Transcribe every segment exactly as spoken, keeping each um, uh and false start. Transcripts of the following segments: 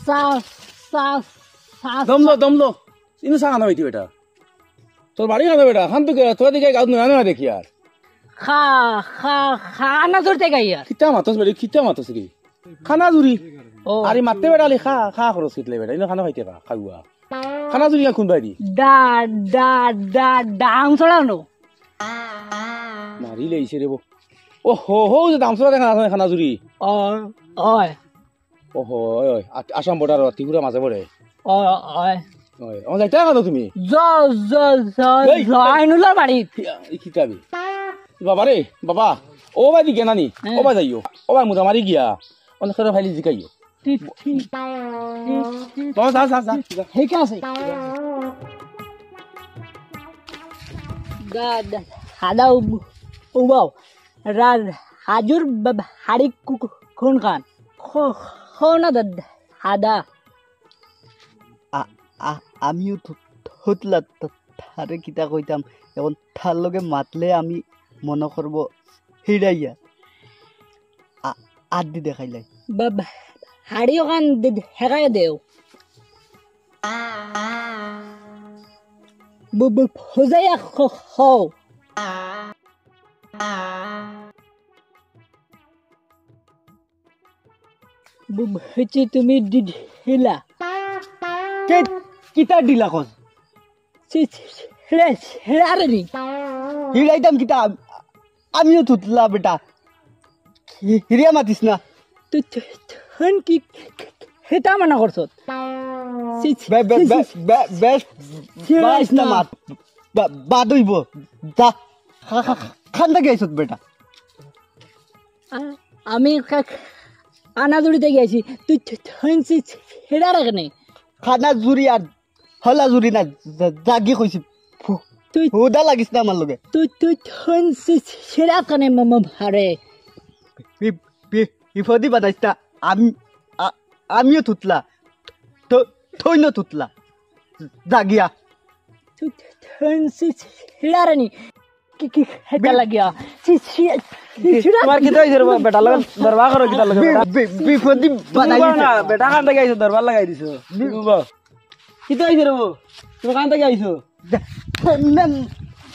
চা, চা, চা, দম লো, দম লো। ইনো চা খানা পাইতি বেটা। তোর বাড়ি খানা বেটা, খান তো কে, তোর দিকে গাউত নয়া নয়া দেখি আর। খা, খা, খানা জুরিতে গাই আর। কিতা মাতস বেটা, কিতা মাতস রে? খানা জুরি। ও। আরে মাততে বেটা, আলি খা, খা খরচ কিতলে বেটা, ইনো খানা খাইতে খা, খাওয়া। খানা জুরি কোন বাড়ি? দা, দা, দা, দাম ছড়ানো। মারি লেইছে রে বো। ও হো হো, যে দাম ছড়া দেখা না, খানা জুরি। ও, ওই। ওহো, ওই, ওই, আ-, আসাম border, ত্রিপুরা মাঝে পড়ে। ও, ওই। ওই, ও যাইতা কত তুমি? জ, জ, জ, এই, জ, এই। আইনুল্লাহর বাড়ি। ইয়া, এই কিতাবি। বাবা রে, বাবা, ও ভাই দিকে নানি, হ্যাঁ। ও ভাই যাইও, ও ভাই মুজা মারি গিয়া, অনেক করে ফাইলি জিকাইও। ঠিক, ঠিক, ঠিক, ঠিক। বাবা, যা, যা, যা, যা। ঠিক আছে। দা, দা, হাদা উব-, উবাও। রা-, হাজুর বা-, বা-, হাড়ি কু-, কু-, কোন খান? খ-, খ না দা-, দা-, হাদা। আ-, আ-, আমিও থু-, থুতলা তা-, তারে কিতা কইতাম। এখন তার লগে মাতলে আমি মনে করব হিড়াইয়া। আ-, আত দি দেখাইলাই। বা-, বা-, হাড়ি ওখান দে-, দে-, হেগায় দেও। বু-, বু-, বুঝাইয়া খ-, খ-। বু-, বুঝছি তুমি ডি-, ঢিলা। কে, কিতা ঢিলা কস? ছি, ছি, ছি, রে, ছি, আরে নি। হিড়াইতাম কিতা? আমিও থুতলা বেটা। হি-, হিরিয়া মাতিস না। তুই, তুই, তুই কি, কি, কি, হেটা মানা করছত? ছি, ছি, বে-, বে-, ছি, বে-, ছি, বে-, বেশ ছি, বাড়াইস না না। মাত। বা-, বাদ অইব। যা। খা-, খা-, খা-, খান থাকি আইছত বেটা। আ-, আমি খা-, খানা জুড়িতে গেছি। তুই, তুই, তুই ছি, ছি, হেটা রাখ নে। খানা জুড়ি আর হলা জুড়ি না, জা-, জাগি কইছি। ফু-, তুই হুদা লাগিস না আমার লগে। তুই, তুই থইন সি-, সিরা কানে ম-, ম-, মারে। বি-, বি-, বিপদি বানাইস না। আমি, আ-, আমিও থুতলা। থ-, থইনও থুতলা। জাগিয়া। তুই থইন সি-, সিরা রানি। কি, কি, হেটা বি-, লাগিয়া। সি-, সি-, সি-, সিরা তোমার কিতা অইছে রে বা-, বেটা লগে দরবার করো কিতা লগে বি-, বেটা? বি-, বিপদি তুমি বানাই কও দিছে। না, বেটা কান থাকি আইছো, দরবার লাগাই দিছো। বি- তুমি উবাও। কিতা অইছে রে বা? তুমি কান থাকি আইছো? দে-, না,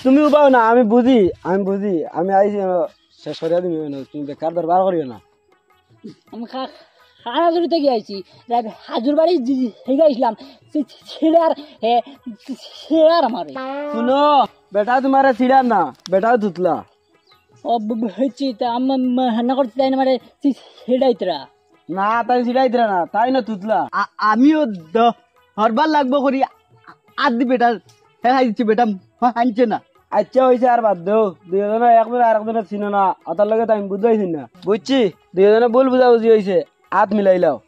তুমি উবাও না, আমি বুঝি, আমি বুঝি। আমি আইছি, আমি শেষ করিয়া দিমু, তুমি বেকার দরবার করিও না। আমি খা-, খানা জুড়িতে গিয়া আইছি। রাত হাজুর বাড়ি জি-, জি-, হেগা আইছিলাম। সি-, সি-, সিরার, হে, সি-, সিরার আমারে। শুনো, বেটা তোমারে সিরার না, বেটাও থুতলা। ও, ব-, ব-, হইছি, তা আম-, আম-, হান্না করতে তাইন আমারে সি-, সিরাইতরা। না, তাইন সিরাইতরা না, তাইন থুতলা। আ-, আমিও দ-, হরবার লাগবো করি, আ-, আদি বেটা, হে খাই দিচ্ছে বেটা, হা-, হানছে না। আচ্ছা, অইছে, আর বাদ দেও। দুইজনে একজনে আরেকজনে চিনো না, অতার লগে তাইন বুঝাইছি না। বুঝছি, দুইজনে ভুল বুঝাবুঝি অইছে, আত মিলাইলাও।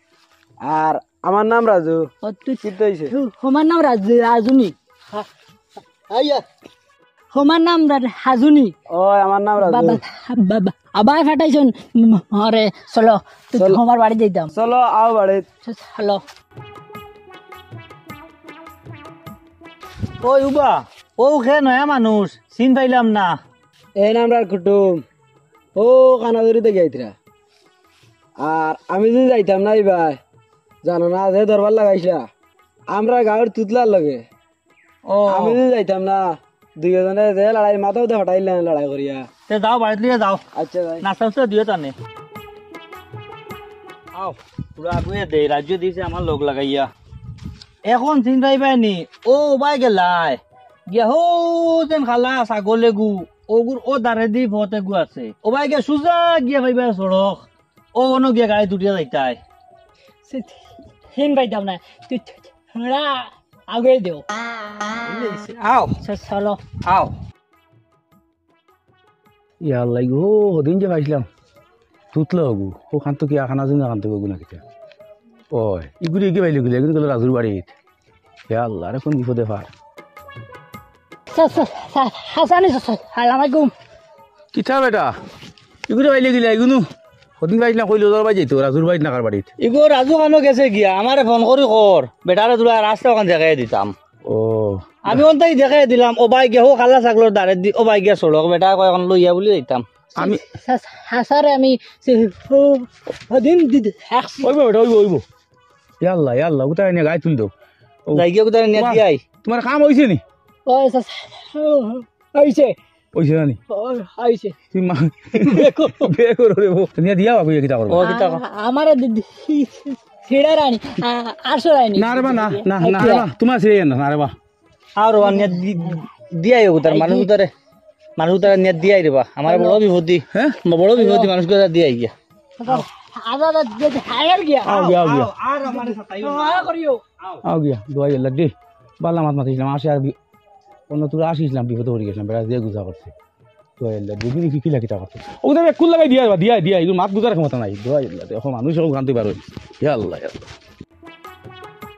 আর আমার নাম রাজু। ও, তুই কিতা অইছে? তু-, আমার নাম রাজু, রাজুনি। হা-, আইয়া। আমার নাম রা-, হাজুনি। ওই, আমার নাম রাজু। বাবা, বাবা, আবার ফাটাইছন। ম-, আরে, চলো, তুই চলো। আমার বাড়ি যাইতাম। চলো, আও বাড়ি। চলো। ওই উবা, ও খে নয়া মানুষ, চিন পাইলাম না। এ নাম রার কুটুম। ও কানাদুরি দেখি আইতরা। আর আমি যদি যাইতাম না ইবায়, জানো না, যে দরবার লাগাইছিলা, আমরা গাঁওর তুতলার লগে। ও। আমি যদি যাইতাম না, দুইজনে যে লড়াই, মাথাও তো ফাটাইলেন লড়াই করিয়া। তে যাও, বাড়িত লইয়া যাও। আচ্ছা, যাই। নাস্তা উস্তা দিও তানে। আও, পুরা আগুয়ে দে, রাজ্য দিছে আমার লগ লাগাইয়া। এখন চিন পাইবায় নি, ও উবাই গেলায়। গিয়া হো যেন খালা ছাগল এগু, ওগুর ও দারে দি ফত এগু আছে। উবাই গিয়া সুজা গিয়া পাইবায় সড়ক। ও অনো গিয়া গাড়ি দুটিয়া যাইতায়। সে, হিন পাইতাম না। তুই থ-, থ-, থোড়া আগে দেও। আও। চ-, চলো। আও। ইয়া আল্লাহ গো, হদিন যে পাইছিলাম। তুতলা হগু। ও খান তো কি আখানা দিন আখান তো গু না কিতা। ওই, ইগুরে ইগে পাইলে গিলা, ইগুরে গেল রাজুর বাড়িত। ইয়া আল্লাহ, আরে কোন বিপদে ফার। স-, স-, স-, হাসানি স-, স-, সালাম আলাইকুম। কিতা বেটা? ইগুরে পাইলে গিলা, ইগুনু। হদিন পাইছিলাম, কইলো, তোর বাড়ি যাইতো, রাজুর বাড়িত না কার বাড়িত? ইগো রাজু খানো গেছে গিয়া, আমারে ফোন করি কর, বেটারে তোরা রাস্তা ওখান দেখাই দিতাম। ও। আমি অন্তাই দেখাই দিলাম, ও ভাই গিয়া, হো খালা ছাগলর দারে দি, ও ভাই গিয়া সড়ক, বেটা কয় এখন লইয়া বুলি যাইতাম। আমি সা-, সা-, সারে আমি সে, হো, হদিন দি, দি, এক ওইব বেটা, ওইব, ওইব। ইয়া আল্লাহ, ইয়া আল্লাহ, উতারে নিয়া গায়ে তুলি দেও। ও, যাই গিয়া উতারে নিয়া তোমার, দিয়াই। তোমার কাম অইছে নি? ও, আচ্ছা, আচ্ছা। ও, আইছে। অইছে না নি? ও, আইছে। তুই মা-, বেকুব। বেকুব রে বউ। নিয়া দিয়াও আগুয়ে কিতা করবো? ও, কিতা কর? আ-, আমারে দি-, দি-, ছিড়া রানি, আ-, আটশো রানি। না রে বা, না, না, না রে বা, তোমার ছিড়ে না, না রে বা। আর ওয়ান নিয়া দি-, দিয়াই ওগুতার, মানুষ উতারে, মানুষ উতারে নিয়া দিয়াই রে বা। আমার বড় বিপদি। হ্যাঁ? বড় বিপদি, মানুষ উতারে দিয়াই গিয়া। আদা, আদা, দে, দে, হায়ার গিয়া। আও গিয়া, আও গিয়া। আর আমারে সাতাইও না। আও করিও। আও গিয়া, দোয়াই আল্লাহ দে। বালা মাত মাতিছিলাম, আসে আর বি-, অন্য তুরা আসিছিলাম, বিপদে পড়ি গেছিলাম, বেটা যে গুজা করছে। দোয়াই আল্লাহ দে, বিড়ি কি কিলা কিতা করছে। ও তো বেকুল লাগাই দিয়া, দিয়া, দিয়া, এগুলো মাত গুজার ক্ষমতা নাই। দোয়াই আল্লাহ দে, এখন মানুষ এখন গান তুই বার হইস। ইয়া আল্লাহ, ইয়া আল্লাহ।